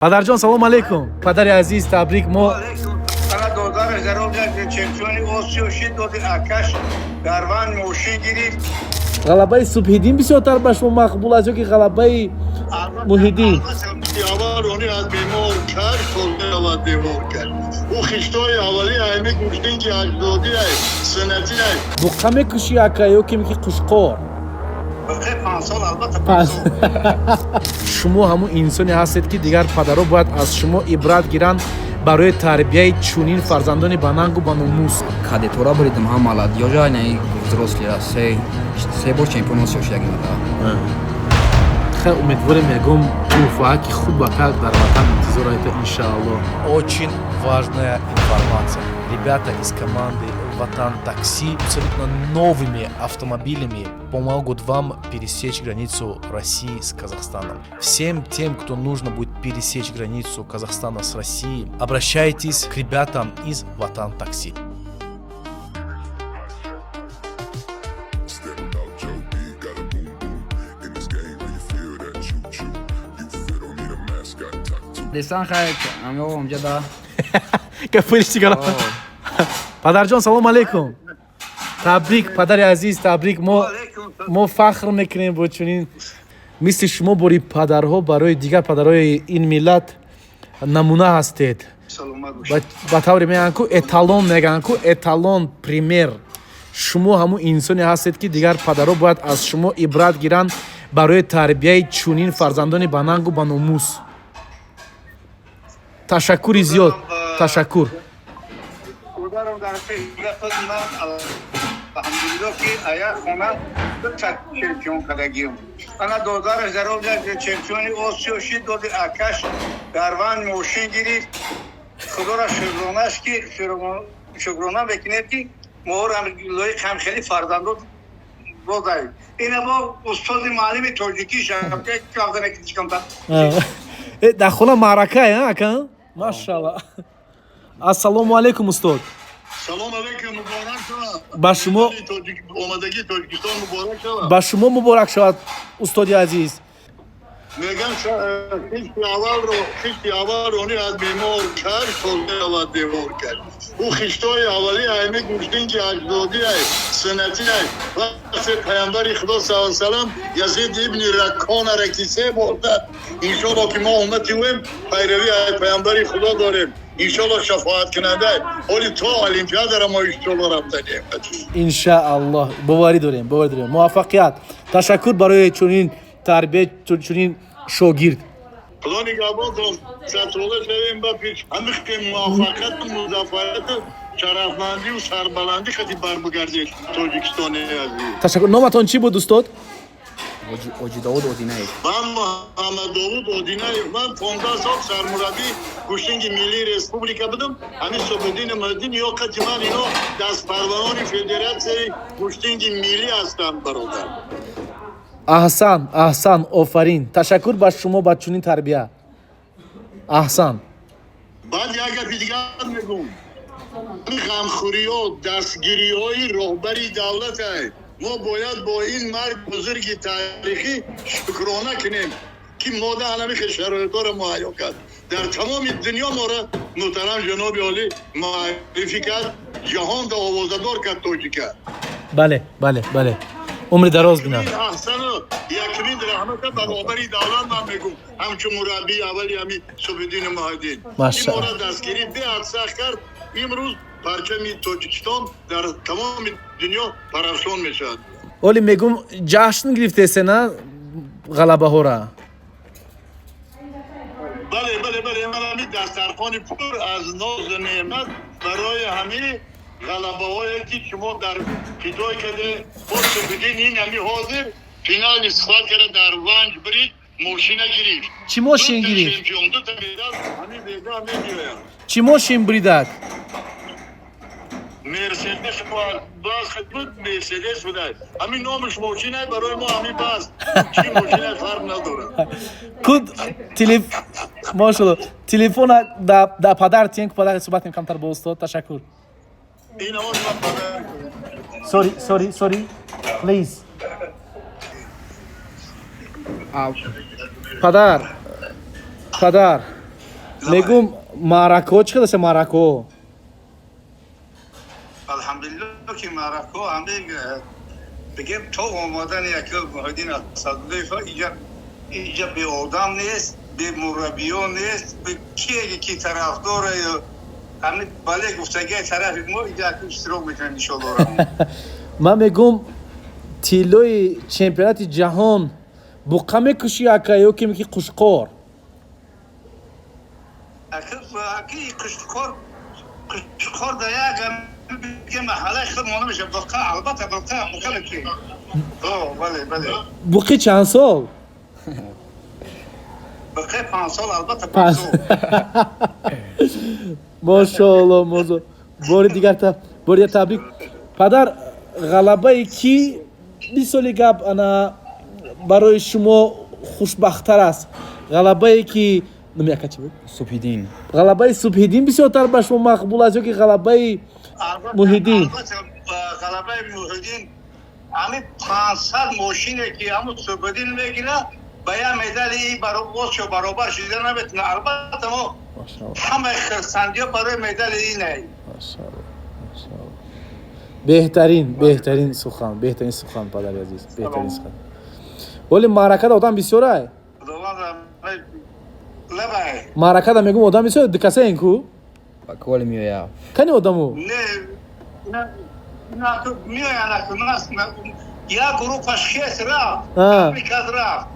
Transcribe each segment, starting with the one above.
Падарҷон, салом алейкум. Падари азиз, табрик мо. Ана додараш дар он чемпиони Осиё шид, доди акаш дарван мошин гирифт. Ғалабаи Субҳиддин бисёртар ба шумо мақбул аст ё ки ғалабаи Муҳиддин? Аввал рони аз бемор кард, солавад девор кард. Ӯ хиштои аввали айми гуштин ки аҷдодӣ ай, суннатӣ ай. Буққа мекушӣ, ака, ё ки меки қушқор? Бақи 5 сол, албатта, 5 сол. Шумо ҳамун инсоне ҳастед, ки дигар падаро бояд аз шумо ибрат гиранд барои тарбияи чунин фарзандони банангу баномус. Кадетора буридим, ҳам молодёжа, не взрослыйра се бор чемпион Осиё шудагим. Хеле умедворем, ягон туҳфааки хуб ака дар ватан интизор аета, иншаалло. Очень важная информация: ребята из команды «Ватан Такси» абсолютно новыми автомобилями помогут вам пересечь границу России с Казахстаном. Всем тем, кто нужно будет пересечь границу Казахстана с Россией, обращайтесь к ребятам из «Ватан Такси». Step out your beat, got a boom boom. In this game, how you feel that choo choo? You fit don't need a mask, got tattoo. Десан хай амё омҷада. Капелишчигала. Падарҷон, салом алейкум. Табрик, падари азиз, табрик мо. Мо фахр мекунем бо чунин мисли шумо бори падарҳо, барои дигар падарҳои ин миллат намуна ҳастед. Саломат бошед. Ба тавре мегӯянд ку, эталон мегӯянд ку, эталон, пример. Шумо ҳамун инсоне ҳастед, ки дигар падарҳо бояд аз шумо ибрат гиранд барои тарбияи чунин фарзандони банангу баномус. Ташаккури зиёд, ташаккур. Ударам дар пеш гапат, ман алҳамдулилло, ки ая хона дута чемпион кардагием. Ана додараш дар он чемпиони Осиё шид, доди акаш дарван мошин гирифт. Худоро шукронаш, ки шукрона мекунем, ки моро лоиқ ҳам хеле фарзандо додаем. Ина бо устоди муаллими тоҷикӣ шабка. Дар хона маърака, ака, машалла. Ассалому алайкум, устод. Салом алейкум, муборак шавад. Ба шумо. Омадагии Тоҷикистон муборак шавад. Ба шумо муборак шавад, устоди азиз. Мегам, хишти аввал рони аз бемор кард, солавад девор кард. Ӯ хиштои аввали айми гуштин ки аҷдодӣ ай, суннатӣ ай. Вақте паямбари Худо са салам Язид ибни Ракконара ки се бор дад, иншолло ки мо уммати ӯем, пайравӣ ай паямбари Худо дорем, иншолло шафоаткунанда ҳоли то олимпиадара мо иншолло рафтанем. Иншааллоҳ, боварӣ дорем, боварӣ дорем, муваффақият. Ташаккур барои чунин тарбия, чунин шогирд. Худо нигаҳбонтон, садсола шавем, ба пеш ҳамихте муваффақияту музаффарияту шарафмандию сарбаландӣ хати барбигардед Тоҷикистони азиз. Ташаккур. Номатон чӣ буд, устод? Ҳоҷи Довуд Одинаев. Ман Муҳаммад Довуд Одинаев. Ман 15 сол сармураббии гӯштинги миллии республика будам. Ҳамин Собиддини Муҳиддин ё қати ман, ино дастпарварони федератсияи гӯштинги миллӣ ҳастанд, бародар. Аҳсан, аҳсан, офарин. Ташаккур ба шумо ба чунин тарбия, аҳсан. Баъд як гапи дигар мегӯм: ғамхӯриҳо, дастгириҳои роҳбари давлат ай. Мо бояд бо ин мард бузурги таърихӣ шукрона кунем, ки мода ҳанамихе шароитҳоро муҳайё кард. Дар тамоми дунё моро муҳтарам ҷаноби олӣ муаррифӣ кард, ҷаҳонда овозадор кард тоҷика. Бале, умри дароз бинам. Аҳсану якумин раҳмата ба роҳбари давлат ман мегӯм, ҳамчун мураббии аввали ҳами Субҳиддини Муҳиддин, ки моро дастгирӣ беҳад сахт кард. Имрӯз парчами Тоҷикистон дар тамоми дунё парафшон мешавад. Оли мегум, ҷашн гирифтесе на ғалабаҳора? Бале, ман ҳами дастархони пур аз нозу неъмат барои ҳами ғалабаҳое, ки шумо дар Хитой карде. Боз Субҳиддин ин ҳами ҳозир финали схват карда, дар ванҷ брид, мошина гирифт. Чӣ мошин гирифт? Чемпион, дута медал ҳамин бега мебиёяд. Чӣ мошин бридак? Мерседес бас буд, Мерседес буда. Ҳамин номаш мошина, барои мо ҳамин бас, чӣ мошина, фарқ надорад. Куд телеф, мошалло, телефона да падар тиен, ку падар суҳбат кунем камтар бо устод. Ташаккур. Ин он ма падар. Sorry, sorry, sorry, please. Падар, падар. Мегум, маъракаҳо чӣ қадар аст, маъракаҳо? Алҳамдулилло, ки маъракаҳо ҳаме бигем, то омадани яке Муҳиддин Асадуллоев иҷа беодам нест, бемураббиён нест, кие ки тарафдора, ҳами бале гуфтагии тарафи мо иҷа иштирок мекунем, иншоалло. Ман мегум, тиллои чемпионати ҷаҳон буққа мекушӣ, ака, ё ки меки қушқор? Аки, қушқор да як бигем маҳаллаи худ монда меша. Буққа, албатта, буққа, буққа мекушӣ. Бале, бале. Буққи чанд сол? Буққи 5 сол, албатта, 5 сол. Мошоалло, мошоалло. Бори дигар, бори дигар табрик, падар. Ғалабаи ки мисоли гап ана барои шумо хушбахттар аст? Ғалабае ки номи ака чӣ буд? Субҳиддин. Ғалабаи Субҳиддин бисёртар ба шумо мақбул аст ё ки ғалабаи Муҳиддин? Ғалабаи Муҳиддин. Ҳами 500 мошине ки ҳамун Субҳиддин мегирад, ба як медали Осиё баробар шида наметавонад. Албатта, мо ҳамаи хирсандиё барои медали инай. Беҳтарин, беҳтарин сухан, беҳтарин сухан, падари азиз, беҳтарин сухан. Вале маъракада одам бисёрай? Маъракада, мегум, одам бисёр, дикасаен ку? Коли меоя. Кани одаму? Меоян, як группаш хес рафт, каз рафт,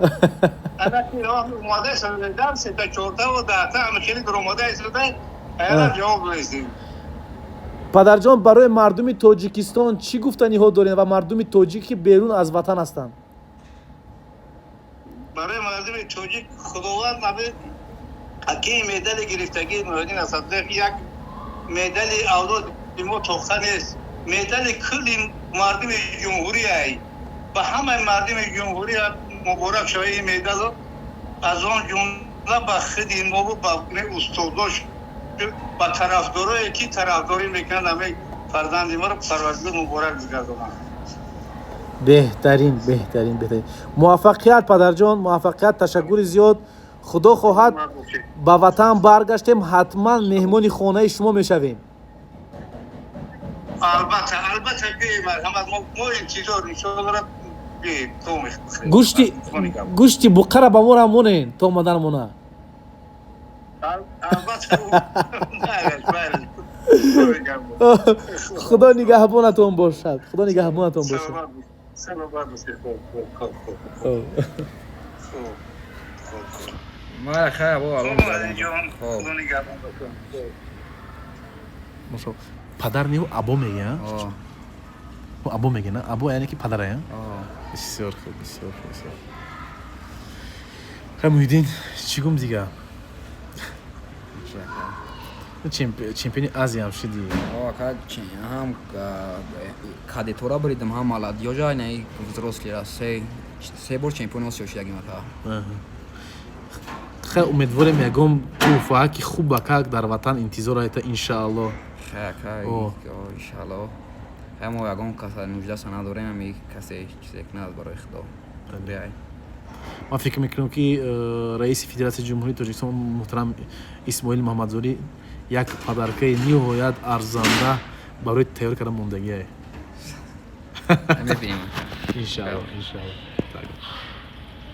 омода шуда, сета, чордаву даҳта, ҳама хеле омода шуда, ҷавоб нестем. Падарҷон, барои мардуми Тоҷикистон чӣ гуфтаниҳо доред ва мардуми тоҷик, ки берун аз ватан ҳастанд? Барои мардуми тоҷик, Худованд ами акии медали гирифтагии Муҳиддин Асадуллоев як медали авлоди мо тоха нест, медали кулли мардуми ҷумҳурияй. Ба ҳамаи мардуми ҷумҳурия муборак шава ин медалро, аз он ҷумла ба худи мову ба устодош, ба тарафдорое ки тарафдорӣ мекунанд ҳамаи фарзанди моро Парвардигор муборак бигардонанд. Беҳтарин, беҳтарин, беҳтарин. Муваффақият, падарҷон, муваффақият. Ташаккури зиёд. Худо хоҳад, ба ватан баргаштем, ҳатман меҳмони хонаи шумо мешавем. Албатта, албатта, биёед, марҳамат, мо интизор, иншоалло. Гӯшти буққара ба мо рамонен то омаданмона. Албатта. Худо нигаҳбонатон бошад, Худо нигаҳбонатон бошад. Саломат бошед. Хуб, хуб. Хуб. Мара хайр, бо алло. Худо нигаҳбон бошад. Мошо, падар неву або мегӯя, або мегӯя, на або, яъне ки падарая. Бисёр хуб, бисёр хуб, бисёр хай. Муҳиддин, чӣ гум дига? Чемпиони Азиям шудӣ. Ҳам кадетора буридам, ҳам молодёжа, инаи взрослыйра се бор чемпиони Осиё шудагим, ака. Хай, умедворем, ягон тӯҳфаҳаки хуб акак дар ватан интизор айта, иншаалло. Хай, ака, иншаалло. Хай, мо ягон каса нуждаса надорем, ами касе чизе кунад, барои Худо. Ман фикр мекунам, ки раиси Федератсияи Ҷумҳурии Тоҷикистон муҳтарам Исмоил Муҳаммадзорӣ як подаркаи ниҳоят арзанда барои тайёр карда мондагиае. Мебинем. Иншаалло, иншаалло.